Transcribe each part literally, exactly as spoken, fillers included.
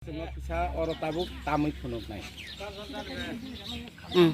Chwngno kisa oro tabuk tamwi phunuknai. Mm.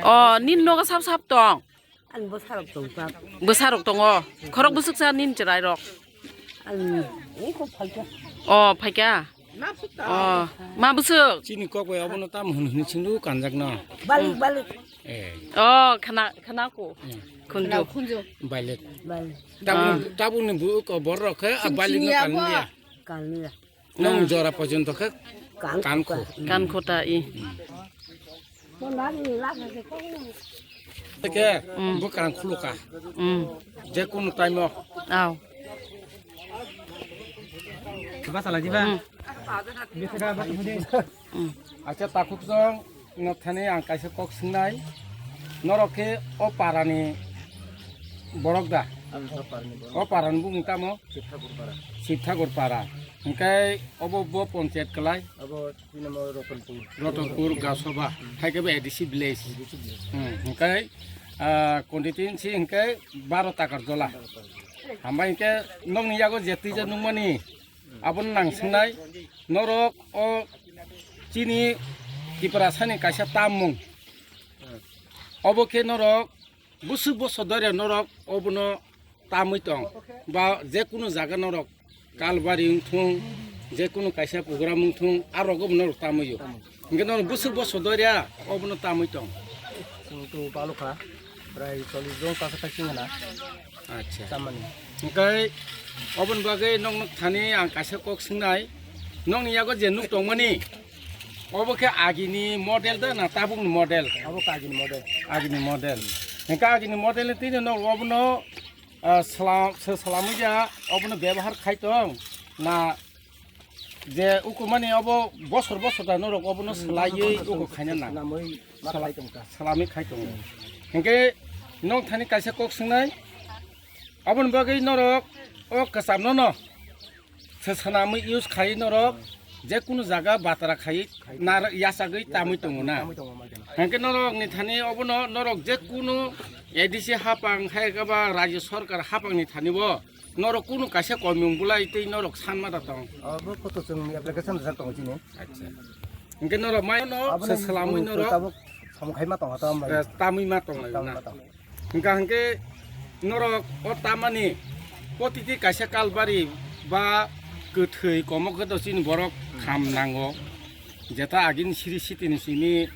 O, nini nogo sap sap tong. Ani bwsarok tongkha. Bwsarok tongo. Khorok bwswksa nini chwrairok. Ani, eko phaikha. O, phaikha. O, ma bwswk? Chini kok bai abono tamo hwn hwnwi chwngno kanjakno. Balik, balik. Eh. O, khana, khana ko. Eh. Khunju. Khunju. Balik. Balik. Tabuk, ah, tabukni bu ko borok khe, ah, balik no kanliya. Kanliya. Nang jora porjonto khe kankho. Kankho ta i. Ke, mm, bwkrang khuluka. Mm. Je kunu time o. Aw. Basa lagi ba. Mm. Mm. Acha takhuk song. No thani ang kaisa kok swngnai, norok khe o parani borok da? Ang o parani borok. O parani bumung tamo? Sibthagur para. Sibthagur para. Hingkai obo bo ponchayat kalai? Obo tinamo Rotonpur. Rotonpur Gasoba. Hmm. Hai khe bo A D C village. A D C village. Hmm. Hingkai, ah, constituency hingkai baro Takarjola. Baro Takarjola. Hambai hingke nokni yago je twi je nukmani, abono nang swngnai, norok o chini Tiprasani kaisa tammung. Obo khe norok bwswk bosor dore norok obono tamwi tong, ba je kunu jaga norok Kalbari wng thung, je kunu kaisa program wng thung, a rogo bo norok tamwi o. Hingke norok bwswk bosor dore obono tamwi tong. Chwng to palokha, prai chollish jon kasa kaising hana. Acha. Tamani. Hingke oboni bagwi nokno thani ang kaisa kok swngnai. Nokni yago je nuk tongmani, obo khe agini model da na tabukni model? Abo khe agini model. Agini model. Hingke agini model ni tini nok obono, ah, sla-, se slamwi ya obono bebohar khai tong na je uku mani obo bosor bosor da norok obono swlaiwi uku khaina na? Slamwi ma khai tong kha. Slamwi khai tongo. Hingke nok thani kaisa kok swngnai. Aboni bagwi norok o kwchamno no se swnamwi use khai norok je kunu jaga batra khai nar yachagwi tamwi tongo na. Tamwi tongo, tamwi tongo. Hingke norok ni thani obono norok je kunu A D C hapang hai khe ba rajya sarkar hapang ni thani bo norok kunu kaisa komung bulai tei norok sanma da tong. Abo photo chwng application rijak tongo chini. Acha. Hingke norok mai no se slamwi norok tabuk samung khai ma tongo, tamwi ma tongo na. Hingka hingke norok o tamani potiti kaisa kalbari ba kwthwi komo khe do chini borok kham nango. Jeta agini siri sitini simi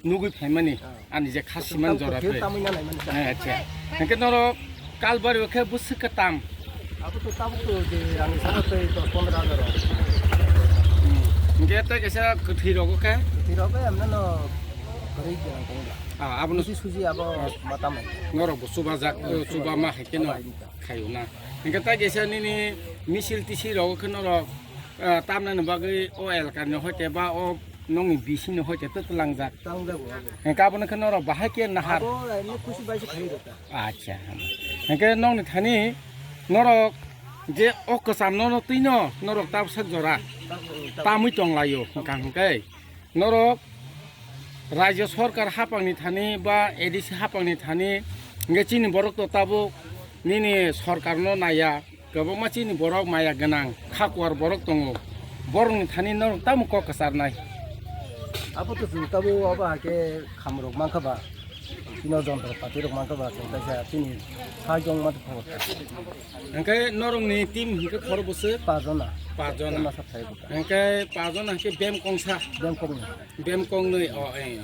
nugui phaimani ani je khasiman jora khe. Tamwi na naimani. Eh, acha. Hingke norok kalbari o khe bwswk khe tam? Abo to tabuk to je rang sabo tei dos pondro hajar rok. Hingke tei kaisa kwthwi rogo khe? Kwthwi rogo emne no kwrwi gwnang tongo da. Ah, abono suji suji abo ma tamai. Norok bo chubajak, chuba ma hai khe no khayo na. Hingke tei kaisa nini misil tisil rogo khe norok, ah, tamnani bagwi o elkani hoite ba o nokni bisingni hoite twk langjak. Tangjago abo. Hingke abono khe norok bahai khe nahar. Abo emne khusi bai se khayo da. Acha. Hingke nokni thani norok je o kwchamno no twino norok tabuk sak jora tamwi tonglaio hingka hingke norok rajya sarkar hapangni thani ba A D C hapangni thani hingke chini borok to tabuk nini sarkarno naiya. Kwbangma chini borok maya gwnang, kha kuar borok tongo. Borokni thani norok tamo kok kwcharnai? Abo to chwng tabuk abo hai khe khamrok mankha ba, chini jontro pati rok mankha ba, chwng kaisa chini sajwng ma tongkha. Hwnkhe norokni team hwnkhe khorokbwswk? Pajona. Pajona. Pajona sa thai buka. Hwnkhe pajona hwnkhe bem kongsa? Bem kongnwi. Bem kongnwi, o, eh.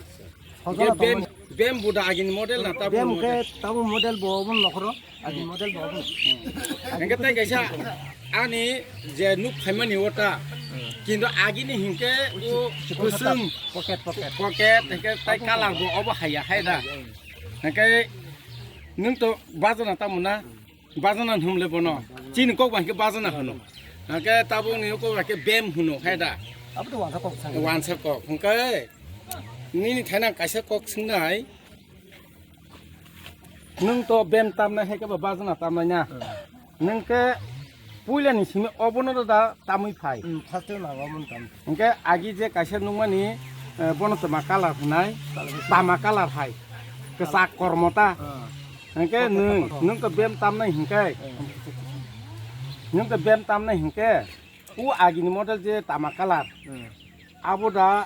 Hojona hwnkhe bem, tongmani. Bem buda agini model na tabuk? Bem model? Hwnkhe tabuk model bo obo nokhoro. Agi model bo obo. Hwnkhe tei kaisa ani je nuk phaimani o ta, kintu agini hwnkhe o chikon kwswng sata, pocket, pocket. Pocket, hwnkhe tei colour bo obo haiya hai da. Hwnkhe nwng to bajana tamo na? Bajana hwnle bono. Chini kok ba hwnkhe bajana hwno. Hwnkhe tabukni kok ba hwnkhe bem hwno hai da. Abo to wansa kok swng. Wansa kok. Hwnkhe nini thaina kaisa kok swngnai. Nwng to bem tamnai hai khe ba bajna tamnai na. Hmm. Nwng khe puila ni simi obono da tamwi phai. Hmm, first time abo mun tam. Hwnkhe agi je kaisa nukmani, eh, bono tama colour hwnai, colour hwnai. Tama colour hai. Kwchak kormo ta. Hmm. Hwnkhe kotor nwng, kotor. Nwng to bem tamnai hwnkhe. Hmm. Nwng to bem tamnai hwnkhe. U agini model je tama colour. Hmm. Abo da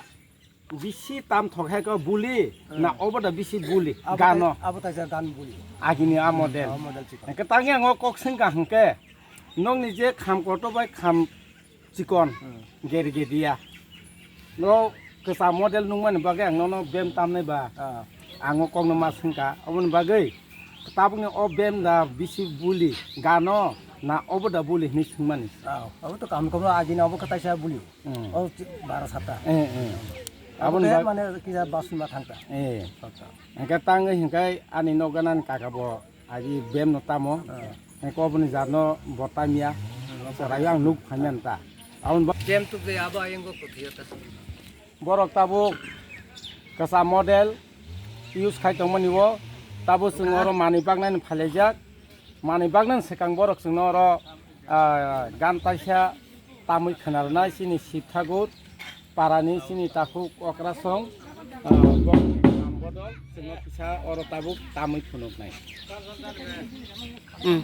bisi tam thok hai ko buli, hmm, na obo da bisi buli, abo gano. Tai-, abo taisa gan buli. Agini a model. Hmm, a model chikon. Hwnkhe tangya ngo kok sengka hwnkhe, nokni je kham kotor bai kham chikon, hmm, geri gediya. No kwcham model nungmani bagwi ang nono bem tamnai ba. Ah. Ang o kokno ma sengka, oboni bagwi tabukni o bem da bisi buli, gano na obo da buli hinwi swngmani. Ah, abo to kam komo agini obo kwtaisa buli. Hmm. O chi-, bara sata. Eh, eh. Abo aboni te bag- mane kisa basma thangta. Eh. Sata. Hwnkhe tangwi hwnkhe ani nokganan kaka bo agi bem no tamo. Ah. Hwnkhe oboni jat no bo tamya. Hmm. Sarai ang nuk phaimya ta. Aboni ba- Bem tuk de abo ayang go kothiya ta. Borok tabuk kwcham model use khai tongmani o. Tabuk chwng oro manwi baknani phailaijak. Manwi baknani swkang borok chwngno oro, ah, gan taisa tamwi khwnarwnai chini Sibthagur parani chini takhuk okrasong, ah, bokni bodol chwngno kisa oro tabuk tamwi phunuknai. Hmm.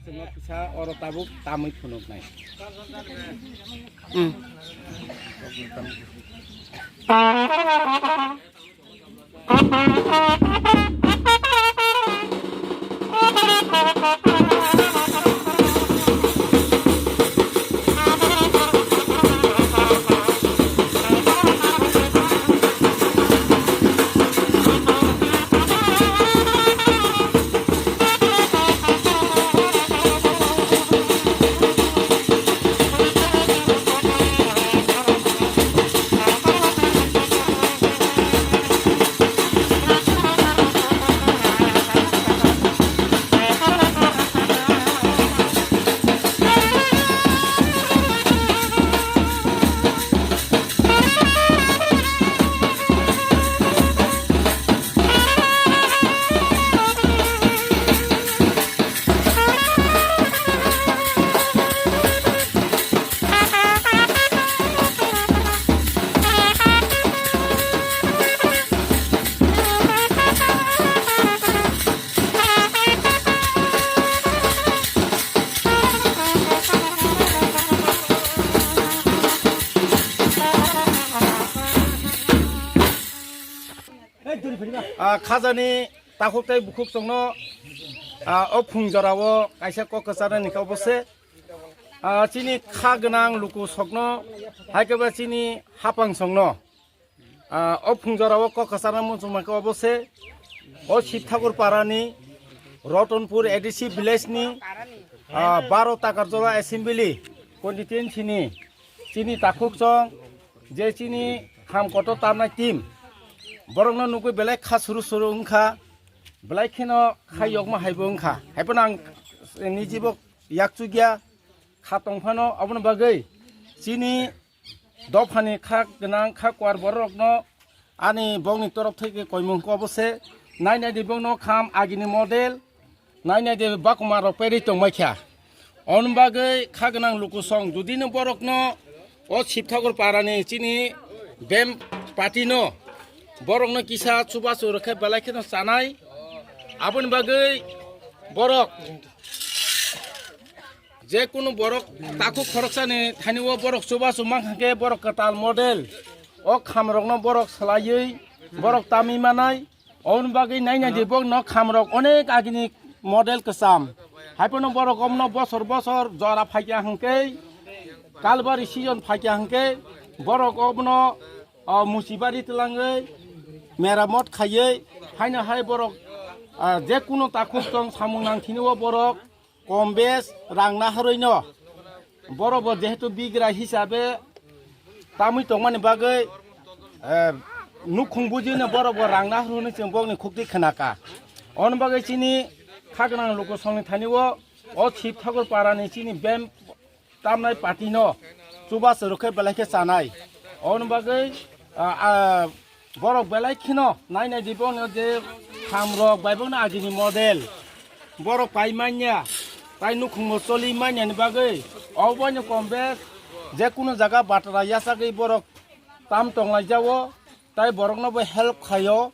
Chwngno kisa oro tabuk tamwi phunuknai. Hmm. Ah, khajani takhuk tei bukhuk chwngno, ah, o phung jorao kaisa kok kwcharnani khe obo se, ah, chini kha gwnang luku sokno, hai khe ba chini hapang songno, ah, o phung jorao kok kwcharna muchungma khe obo se, o Sibthakur parani Rotonpur A D C village ni, ah, baro Takarjala assembly constituency ni chini takhuk chwng je chini ham kotor tamnai team, borokno nugwi belai kha suru suru wngkha, belai kheno kha yokma haibo wngkha. Haiphano ang nijibo yakchukya kha tongphano, aboni bagwi chini dophani kha gwnang kha kwar bororokno ani bokni torof theke koimung khe obo se, nai nai di bokno kham agini model, nai nai di bakuma rok perwi tongmai kha. Oboni bagwi kha gwnang lukusong, judino borokno o Sibthakur parani chini bem party no borokno kisa chubachu rwkhe belai kheno chanai. Aboni bagwi borok je kunu borok takhuk khoroksani thani o borok chubachu mankha khe borok kwtal model o khamrokno borok swlaiwi borok tamwi manai. Oboni bagwi naina di, bokno khamrok onek agini model kwcham. Haiphano borok omno bosor bosor jora phaikya hwnkhe, kalbari season phaikya hwnkhe, borok obno, o, muchibari twlangwi meramot khaiwi, haino hai borok, a, je kunu takhuk tong samung nang thini o borok kom bes rang naharwi no. Borok bo jehetu bigra hisabe tamwi tongmani bagwi, eh, nukhung bujino borok bo rang naharwi hwnwi chwng bokni khukti khwnaka. Oboni bagwi chini kha gwnang lukusongni thani o, o Sibthakur parani chini bem tamnai party no chubachu rwkhe belai khe chanai. Oboni bagwi, ah, ah, borok belai kheno nainai di, bono je khamrok bai bono agini model borok pai manya, tai nukhungbo choli manyani bagwi obono kom bes je kunu jaga batra yachagwi borok tam tonglaijao, tai borokno bo help khaio.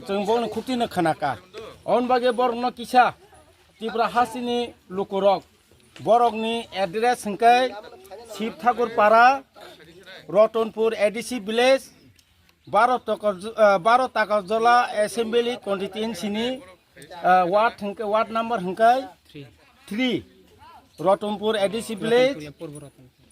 Chwng bokni khukti no khwnaka. Oboni bagwi borokno kisa Tripura hasini lukurok borokni address hwnkhe Sibthakur para, Rotonpur A D C village, baro Takarj-, ah, baro Takarjala Assembly Constituency ni, ah, ward hwnkhe, ward number hwnkhe three, Rotonpur A D C village,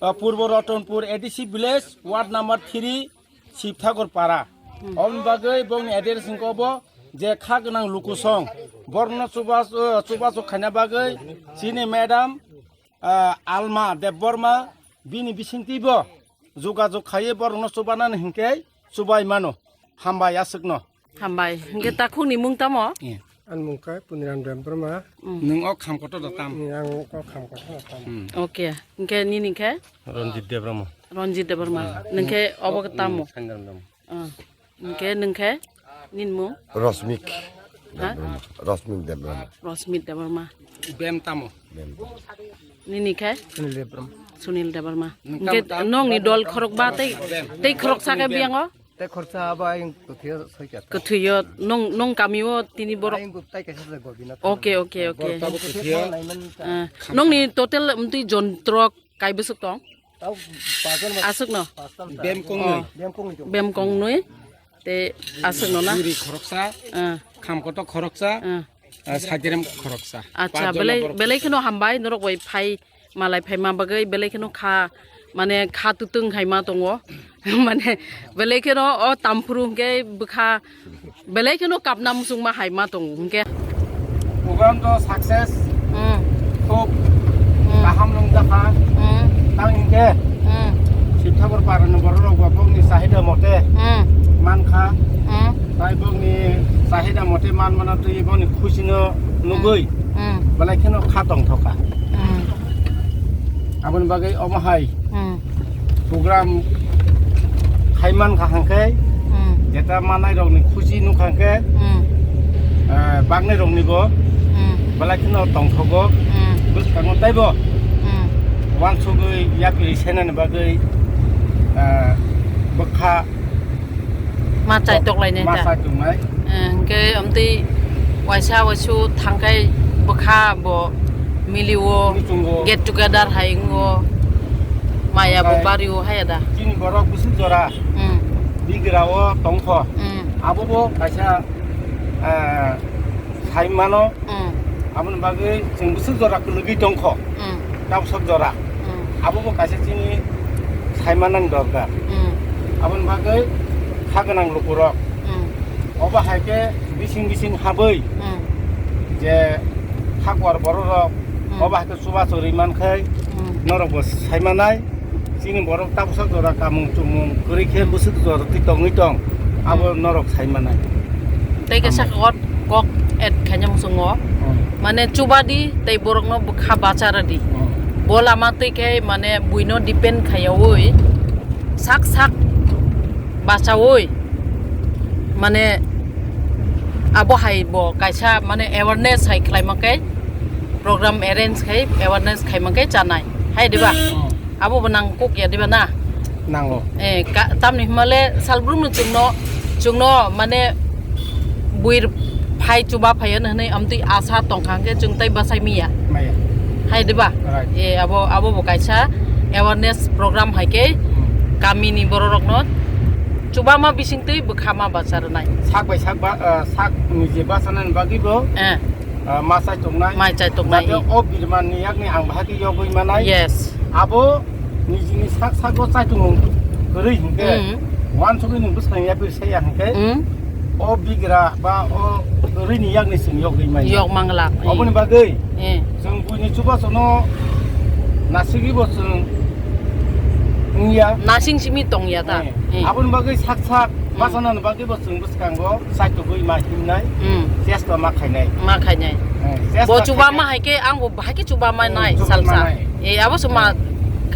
ah, Purbo Rotonpur A D C village, ward number three, Sibthakur para. Hmm. Oboni bagwi bokni address hwnkhe obo je kha gwnang lukusong. Borokno chuba-, ah, chubachu khaina bagwi chini madam, ah, Alma Debbarma bini bisingtwibo jogajog khaiwi borokno chubanani hwnkhe chubai mano. Hambai aswkno. Hambai. Hwnkhe takhukni mung tamo? Eh. Ani mung khe Puniram Debbarma. Mm. Nwng o kham kotor da tam? Ni ang o kham kotor da tam. Hmm. Okay. Hwnkhe nini khe? Ranjit Debbarma. Ranjit Debbarma. Hmm. Nwng khe obo khe tamo? Hmm, Sangram Debbarma. Ah. Hwnkhe nwng khe? Nini mung? Rosmik. Ha? Debbarma. Rosmik Debbarma. Rosmik Debbarma. Bem tamo? Bem. Nini khe? Sunil Debbarma. Sunil Debbarma. Nwng tamo tam? Hwnkhe nongni dol khorokba tei, tei khoroksa khe biyango? Tei khoroksa abo ayang kwthwiyo soi kya. Kwthwiyo nong, nong kamio tini borok. Ayang kwtai kaisa se Gobinath. Okay, okay, okay. Borok tabuk kwthwiyo. Ah, nongni total mtwi jon trok kai bwswk tong? Tau pajon ma. Aswkno? Pastan ta. Bem kongnwi. Oh. Bem kongnwi tong. Bem kongnwi. Tei aswkno na? Buri khoroksa. Ah. Kham kotor khoroksa. Ah. Ah, Sadirem khoroksa. Acha, pajon belai, borok belai kheno hambai norok bai phai malai phaima bagwi belai kheno kha, mane kha twtwng hai ma tongo. Mane belai kheno o tamphuru hwnkhe bwkha belai kheno kapna muchungma hai ma tongo hwnkhe. Program to success. Hmm. Khub hmm kaham nungjakha. Hmm. Tang hwnkhe hmm Sibthakur parani bororok bo bokni chahida mote hmm mankha. Hmm. Tai bokni chahida mote manmano twi bokni khusino nugwi hmm belai kheno kha tongthoka. Hmm. Aboni bagwi omo hai hmm program khai mankha hwnkhe hmm jeta manai rokni khusi nukha hwnkhe hmm eh, baknai rokni bo hmm belai kheno tongthogo hmm bwskango taibo hmm wansugwi yapri senani bagwi eh, bwkha Ma chai tok lai nai ma ta. Chai tok nai. Eh, hwnkhe amtwi waisa waisu thangkhai bwkha bo milio, muchungo. Get together hai wngo. Maya bo okai bario haya da. Chini borok bwswk jora. Hmm. Bigrao tongkho. Hmm. Abo bo kaisa, eh, sai mano. Hmm. Aboni bagwi chwng bwswk jora kwlwgwi tongkho. Hmm. Tabsok jora. Hmm. Abo bo kaisa chini sai manani dorkar. Hmm. Aboni bagwi kha gwnang lukurok. Hmm. Obo hai khe bising bising habwi hmm je kha kuar bororok hmm obo hai khe chubachu rwi mankhai hmm norok bo sai manai. Chini borok tabuksa jora kamung chumung kwrwi khe bwswk jora twi tongwi tong, abo hmm norok sai manai. Tei khe tamo saka kok, kok et khaina muchungo. Hmm. Mane chubadi tei borokno bwkha bacharadi. Hmm. Bo lama twi khe mane buino depend khaiyaui sak sak bachaui mane abo hai bo kaisa mane awareness hai khlaima khe program arrange khai awareness khai mankhe chanai. Hai diba? Hmm. Abo bo nang kok ya diba na? Nango. Eh, ka-, tamni himale salbrum no chungno, chungno mane buir phai chuba phai hwnwi amtwi asa tongkha hwnkhe chwng tai bachai miya. Maya. Hai diba? Right. Eh, abo, abo bo kaisa awareness program hai khe Hmm. kamini bororokno chubama bisingtwi bwkha ma bacharwnai. Sak bai sak ba, ah, sak ni je bachanani bagwi bo, Eh. ah, ma chai tongnai. Mai chai tongnai. Jate o birman ni yakni ang bahai khe yogwi manai. Yes. Abo nijini sak sago chaitung kwrwi hinkhe, Mm. wansugwi nwng bwskang yapri saya hinkhe, Mm. o bigra ba o kwrwini yakni chwng yogwi manya. Yok mangla. Oboni bagwi Eh. chwng buini chubachono nasigwibo chwng wngya. Nasing simi tongya ta. Eh. Eh. Aboni bagwi sak sak Mm. bachanani bagwibo chwng bwskango chaitugwi ma himnai, Mm. chesta ma khainai. Ma khainai. Eh, chesta Bo chuba khainai. Ma hai khe ang bo bahai khe chuba ma Eh, nai chuba salsa. ma nai. Eh, abo suma Eh.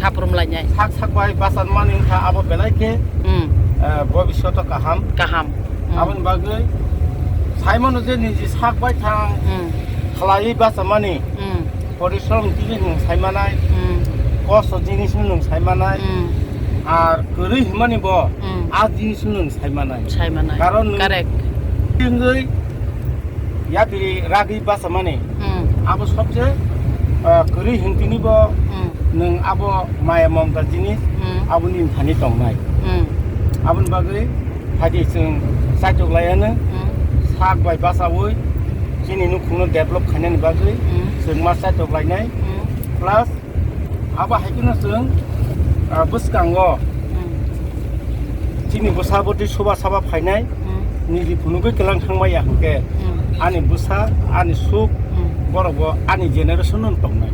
khaprum lainai. Sak sak bai bachan mani wngkha abo belai khe, Mm. eh, bobisyoto kaham. Kaham. Mm. Aboni bagwi saimano je niji sak bai thang Mm. khlaiwi bachamani Mm. porishrom jinis nwng saimanai, Mm. kosto jinis nwng saimanai, Mm. ar kwrwi hwnmani bo Mm. a jinis nwng saimanai. Saimanai. Karon nwng Correct. Wngwi yapiri ragwi bachamani. Mm. Abo sobse, ah, kwrwi hwntini bo Mm. nwng abo maya momta jinis Mm. aboni thani tongnai. Mm. Aboni bagwi phaidi chwng chaitok laiano Mm. sak bai bachaui chini nukhungno develop khainani bagwi Mm. chwng ma chaitok lainai. Mm. Plus abo hai kheno chwng, ah, bwskango Mm. chini bwsa bwtwi soba saba phainai, Mm. niji phunugwi kwlang thangmaya hwnkhe, Mm. ani bwsa, ani suk, Mm. borokbo ani generation-no tongnai.